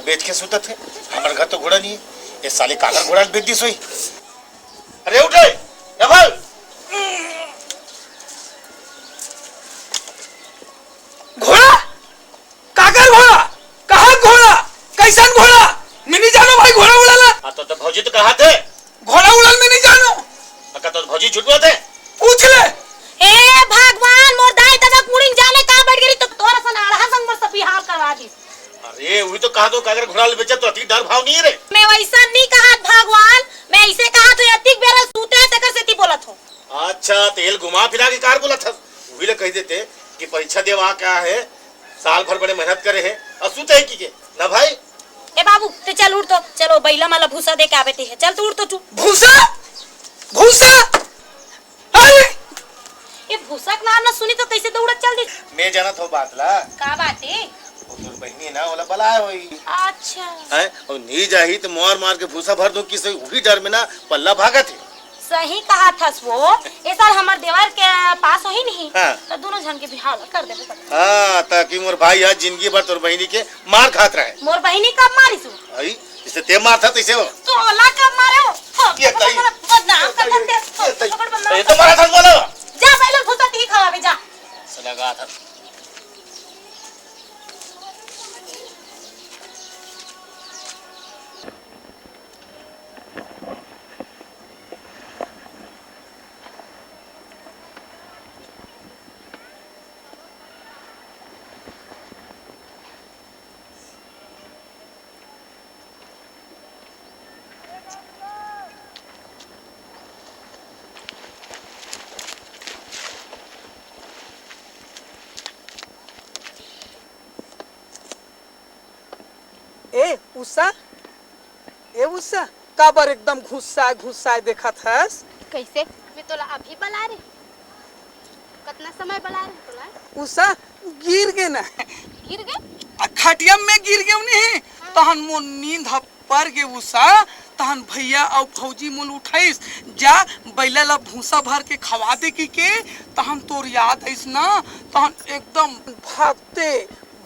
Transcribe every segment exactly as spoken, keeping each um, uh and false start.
बेच के सुतत हे। हमर घर तो घोड़ा नहीं हे, ए साले काकर घोड़ा ल बेच दिस होही। अरे उठ रे, रफल। घोड़ा? काकर घोड़ा? कहाँ घोड़ा? कैसन घोड़ा? मैं नहीं जानों भाई घोड़ा उड़ा ला। हाँ, तो, तो भौजी तो कहा थे। घोड़ा उड़ल मैं नहीं जानों। अका तो भौजी छुटवा दे। पूछ ले। ए भगवान, मोर दाई ददा कुड़िन जाने कहाँ बैठ गई तो तोरा सन आड़हा संग मोर सब बिहाव करवा दी। अरे, वही तो कहा तो काकर घोड़ा ले बेचा तो अति डर भाव नहीं रे। मैं वैसा नहीं कहा भगवान, मैं ऐसे कहा तो अतिक बेरा सूते तेकर सेती बोलत हो। अच्छा, तेल घुमा फिरा के कार बोला था, वही ले कह देते कि परीक्षा देवा क्या है, साल भर बड़े मेहनत करे है और सूते है की के ना भाई। ए बाबू, ते चल उठ तो, चलो बैला माला भूसा दे के आवे ते है, चल तू उठ तो तू। भूसा? भूसा? अरे! ये भूसा के नाम ना सुनी तो कैसे दौड़त चल दी? मैं जानत हो बात ला। का बात है? वो तोर बहिनी ना, ओला बलाए होई। अच्छा। हैं? और नहीं जाही तो मार मार के भूसा भर दूं, किसे वही डर में ना पल्ला भागत है। सही कहा थस वो। ए साल हमर देवर के पास होही नहीं, हाँ। तो दोनों झन के बिहाव ला कर देबो। हाँ, ताकि मोर भाई आज जिंदगी भर तोर बहिनी के मार खात रहे। मोर बहिनी कब मारिस वो? आई, इसे ते मारता तो इसे हो। तो ओला कब मारे हो? हो, ये ताई। बदनाम ये ताई, करते हो। ये ताई। पकड़ बदनाम ये तो मारा था बोलो। जा पहले भूसा ती खावा बे, जा। सलागात है। ए उषा, ए उषा, काबर एकदम घुस्साए घुस्साए देखत हस? कैसे? मैं तोला अभी बला रहे। कतना समय बला रहे तोला? उषा, गिर गे ना। गिर गे? आ खटिया में गिर गे नहीं। हाँ। तहन मोर नींद ह पर गे उषा, तहन भैया अउ भौजी मोल उठाइस, जा बैला ला भूसा भर के खवा दे की के, तहन तोर याद आइस ना, तहन एकदम भागते,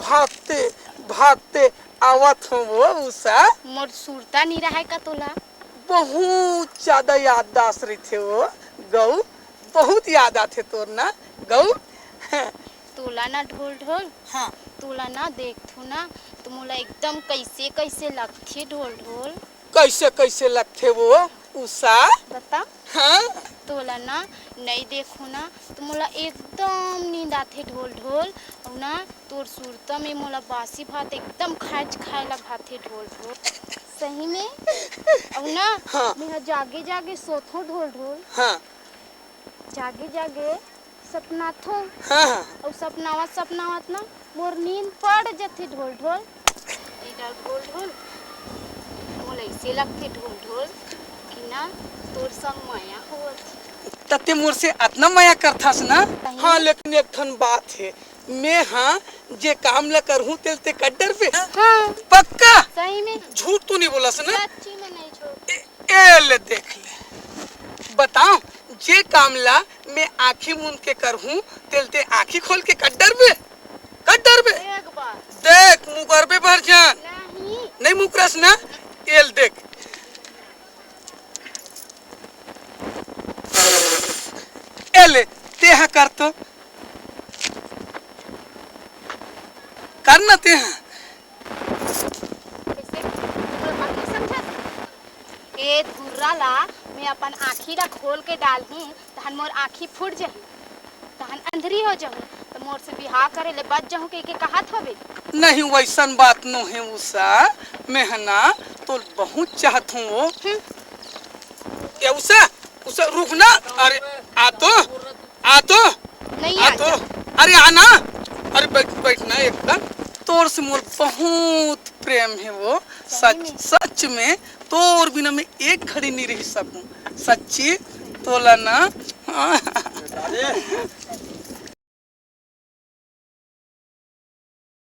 भागते, भागते आवत हूँ वो उषा। मोर सुरता नहीं रहे का तोला? बहुत ज्यादा याददाश्त रहिथे वो गऊ, बहुत याद आथे तोर ना गऊ। तोला ना ढोल ढोल, हाँ। तोला ना देखथू ना, तो मोला एकदम कैसे कैसे लगथे ढोल ढोल। कैसे कैसे लगथे वो उषा? बता। हाँ? तोला ना नहीं देखू ना, तो मोला एकदम नींद आथे ढोल ढोल। अउ ना तोर सुरता में मोला बासी भात एकदम खाए खाए ला भाथे ढोल ढोल। सही में? अउ ना हाँ। मैं जागे जागे सोथो ढोल ढोल। हाँ। जागे जागे सपनाथो। हाँ, हाँ। अउ सपनावत सपनावत ना मोर नींद पड़ जथे ढोल ढोल। ए डर ढोल ढोल, मोला ऐसे लगथे ढोल ढोल कि ना तोर संग मया होवत। त ते मोर से अतना मया करथस ना? नहीं। हाँ, लेकिन एक ठन बात हे, मैं हाँ जे काम ला करहूँ तेल ते कर डरबे? हाँ। पक्का? सही में। झूठ तो नहीं बोलस ना? सच्ची में नहीं झूठ। ए, ए ले देख ले, बताओ, जे काम ला मैं आँखी मूंद के करहूँ, तेल ते आँखी खोल के कर डरबे? कर डरबे? एक बार। देख, मुकरबे भर जान। नहीं। नहीं मुकरस ना? एल देख। एले, तेहा कर तो। कर ना तेहा। कैसे? मोर बात नहीं समझत? ए धुर्रा ला, मैं अपन आँखी ला खोल के डालहूँ, तहन मोर आँखी फूट जाही, तहन अंधरी हो जाहूँ, तो मोर से बिहाव करे ले बच जाहूँ कहिके कहत होबे। नहीं, वैसन बात नो हे उषा, मैं ह ना तो बहुत चाहत हूँ वो। हम्म। ए उषा, उषा रुक ना, अरे आ तो। आ तो। नहीं आ आ तो। जा। अरे आ ना। अरे बैठ, बैठ ना एकदम। तोर से मोर बहुत प्रेम हे वो। सच में? सच, सच में तोर बिना मैं एक घड़ी नहीं रह सकूं। सच्ची तोला ना।